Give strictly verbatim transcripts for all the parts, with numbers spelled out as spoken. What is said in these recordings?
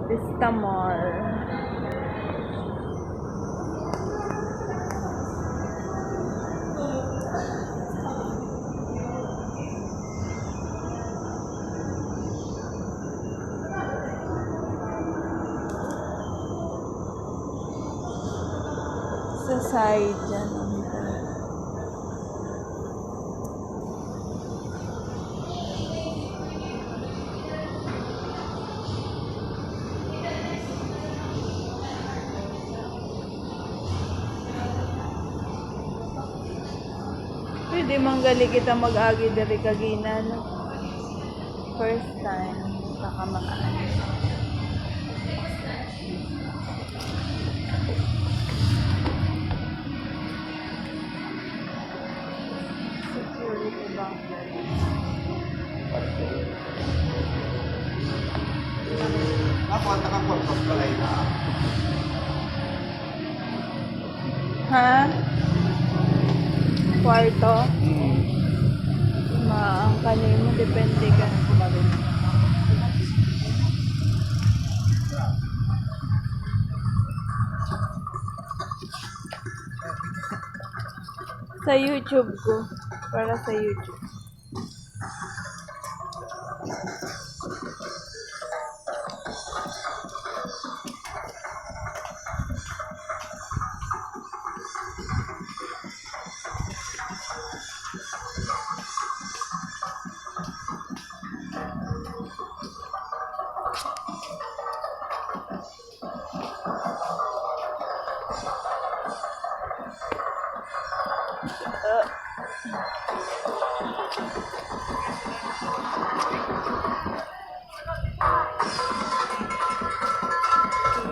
Vista Mall. Sa side dyan, ang Pwede man gali kita mag-agi diri kagina, no? First time, kakamaan. Security blanket. Ako, ang takang kwartos pala yun, ah. Ha? Kwarto? Hmm. Ma, ang kanimo, depende ka. Sa YouTube ko. Para sa YouTube.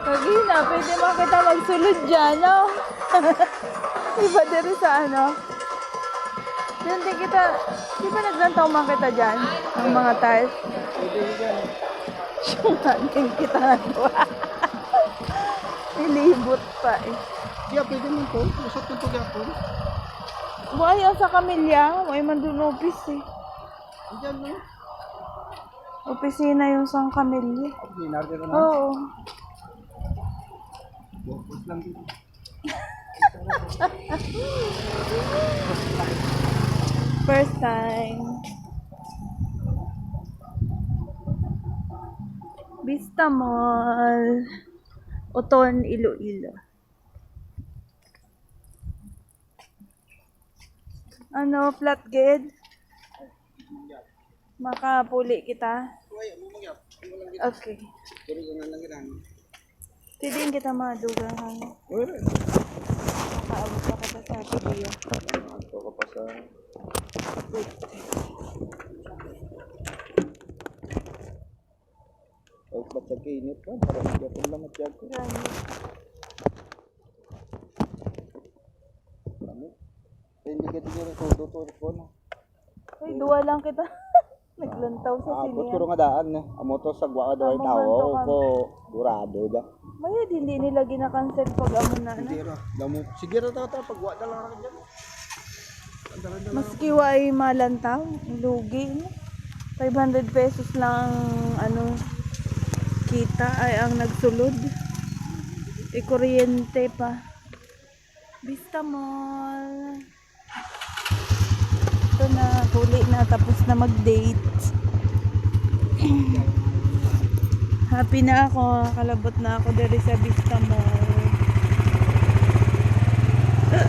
Kagina, pwede man kita magsulod dyan, no? Iba diri sa ano. Dun din kita, di ba naglantaw man kita dyan? Ang mga tiles. Pwede dyan. Siyungan din kita na to. Nilibot pa eh. Yeah, pwede man to. Usap na to gyapon. Buhay ang sa kamilya. May man dun office eh. Diyan, no? Opisina yung sang kamilya. Ordinaryo na lang. Oo. Focus lang dito. First time. Vista Mall. Oton, Iloilo. Ano, flat gid? Makapuli kita? Okay. Pwede din kita madugang, ano? Wala. Makaabot pa kita sa video. Ito ka pa sa Wait. Ay, ba't nagkainit ka? Para hindi ako lang matyag ko. Gani. Ano? Kaya hindi ka tingin ang todo to, ano? Ay, duwa lang kita. Naglantaw sa Ah, abot ko sinihan. Nga daan, eh. Amo to sa gwa daw ay Amo tao man to ko, kami. Durado da. Mayad, hindi nila ginakansel pag amo na, ano? Hindi ra. Damo. Sige ra, tata, pagwa na lang ako dyan. Ang dala-dala Maski wa ay malantaw, lugi, no? Five hundred pesos lang ang, ano, kita ay ang nagsulod. E, kuryente pa. Vista Mall. Ito na, huli na, tapos na mag-date. Happy na ako, kalabot na ako diri sa Vista Mall. Ay.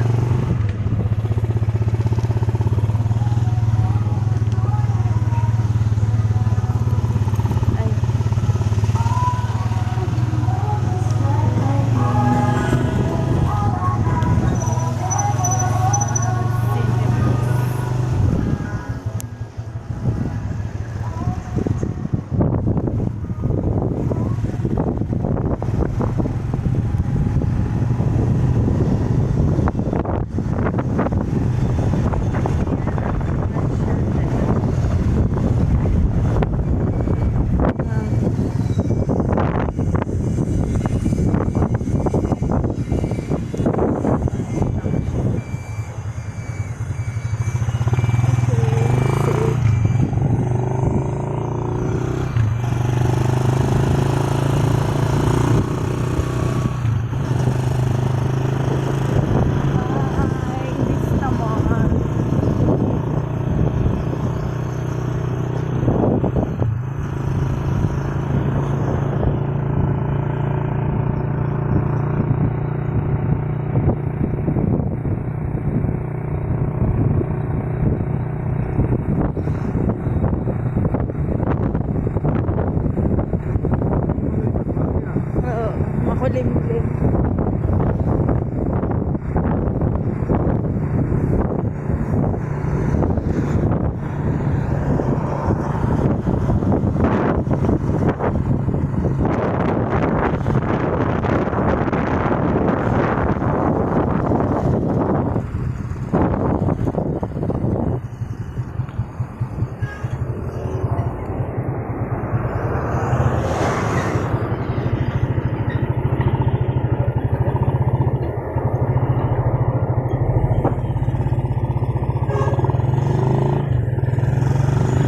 Malimlim.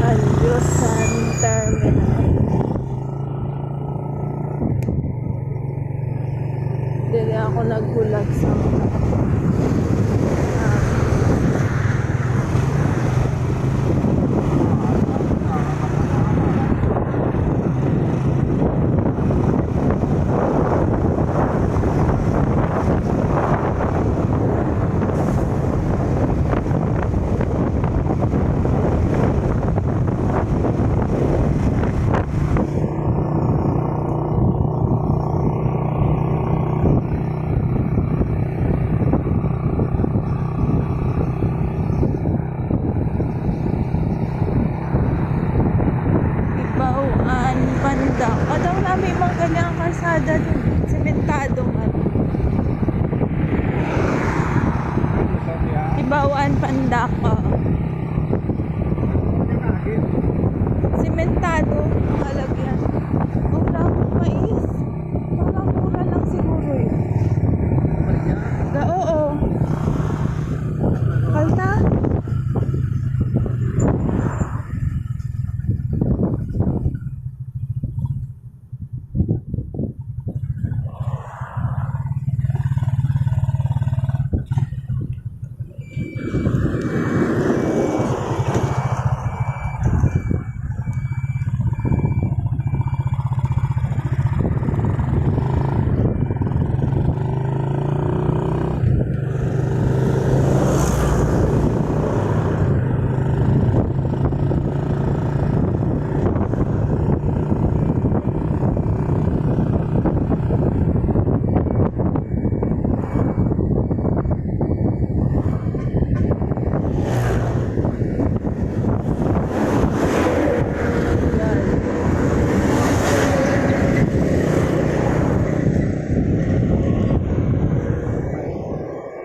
Andusan Terminal. Dili ako naghulag sa mga, ah, Kibaw-an, Pandak. Adaw na may mga gani ang kalsada dun. Sementado man. Kibaw-an, Pandak. Oo. Sementado ang alagyan. Ang damo mais. Parang mura lang siguro yun. Ga, oo. Palta?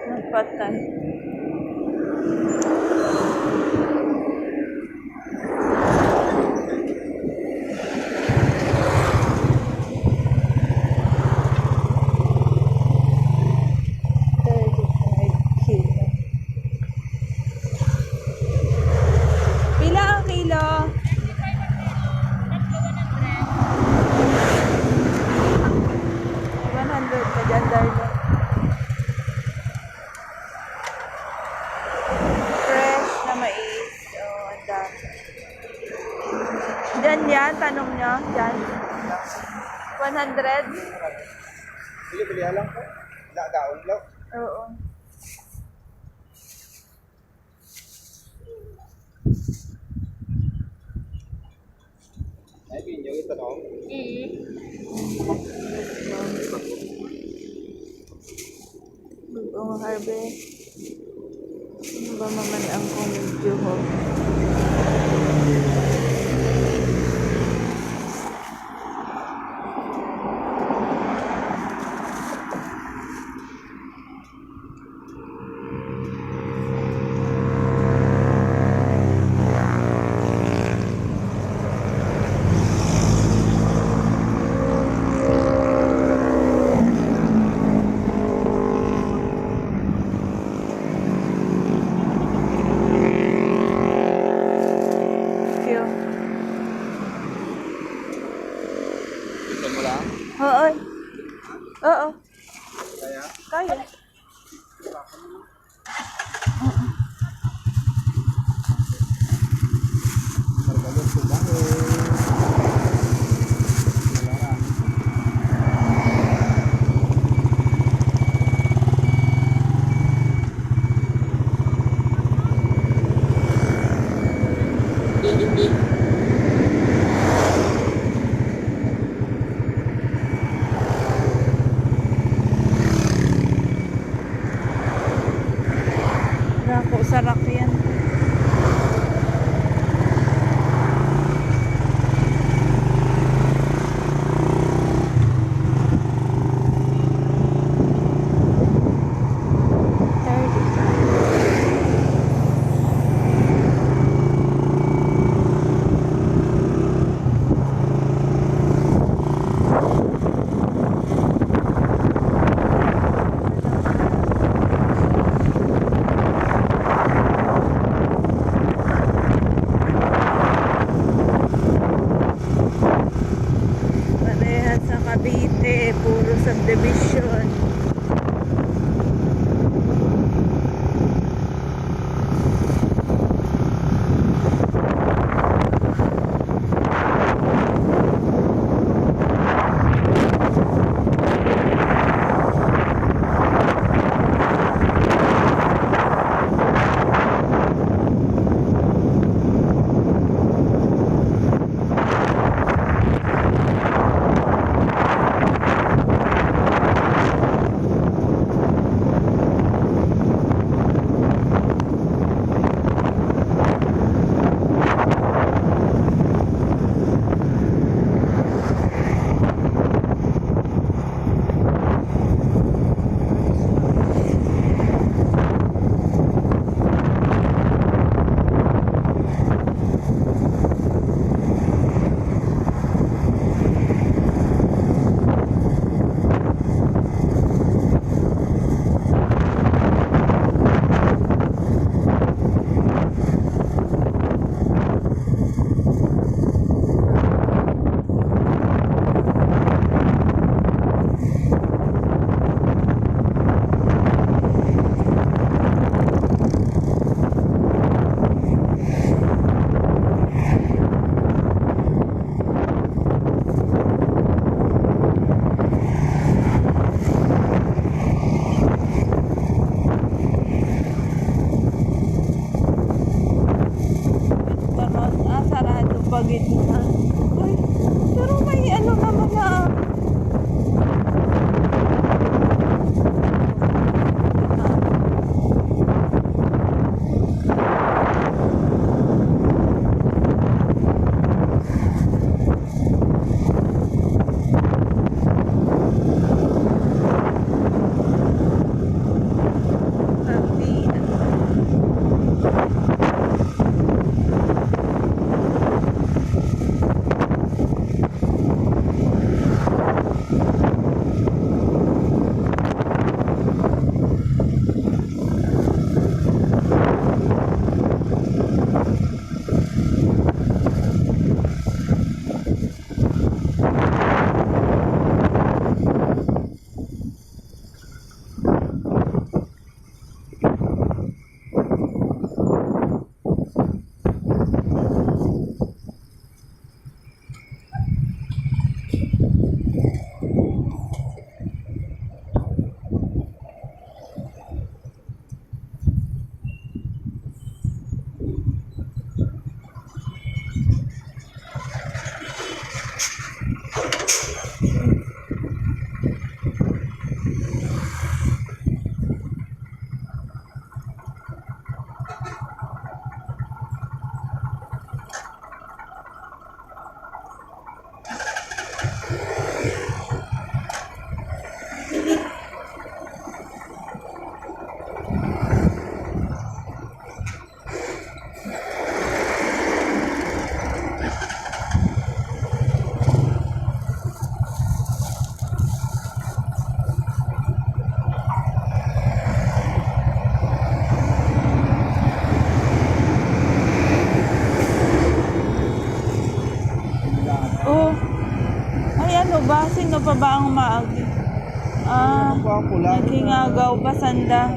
Nagpatay. Thirty-five kilo. Pila ang kilo? One hundred pa dyan, darling. Fresh na mais. Oh, ang dami. Diyan yan, tanong niya. Diyan. One hundred? Sige, pilihan lang po. Daon lang. Oo. Ay, pinyo ito, no? Mm. Bag-o nga harvest. Ano ba naman ang kung medyo ho? Thank you. Gusto mo lang? Oo. Oo. Kaya? Kaya. Oh. Ay, ano ba? Sino pa ba ang maagi? Ah, naghingaw ba sanda?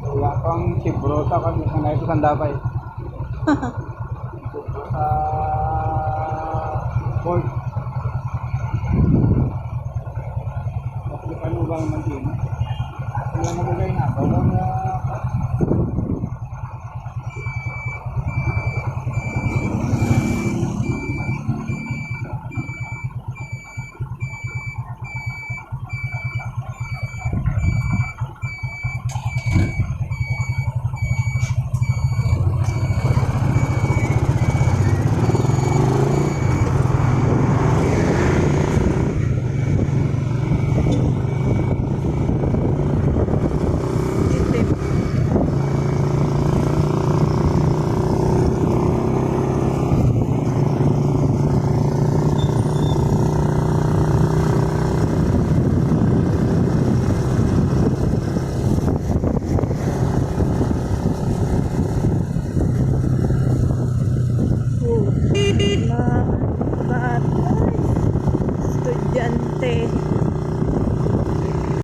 Wala pang sibrosa kasi sanay ko sa Davao. Sa port. Kasi ano ba naman din? Wala na ba na? Wala na.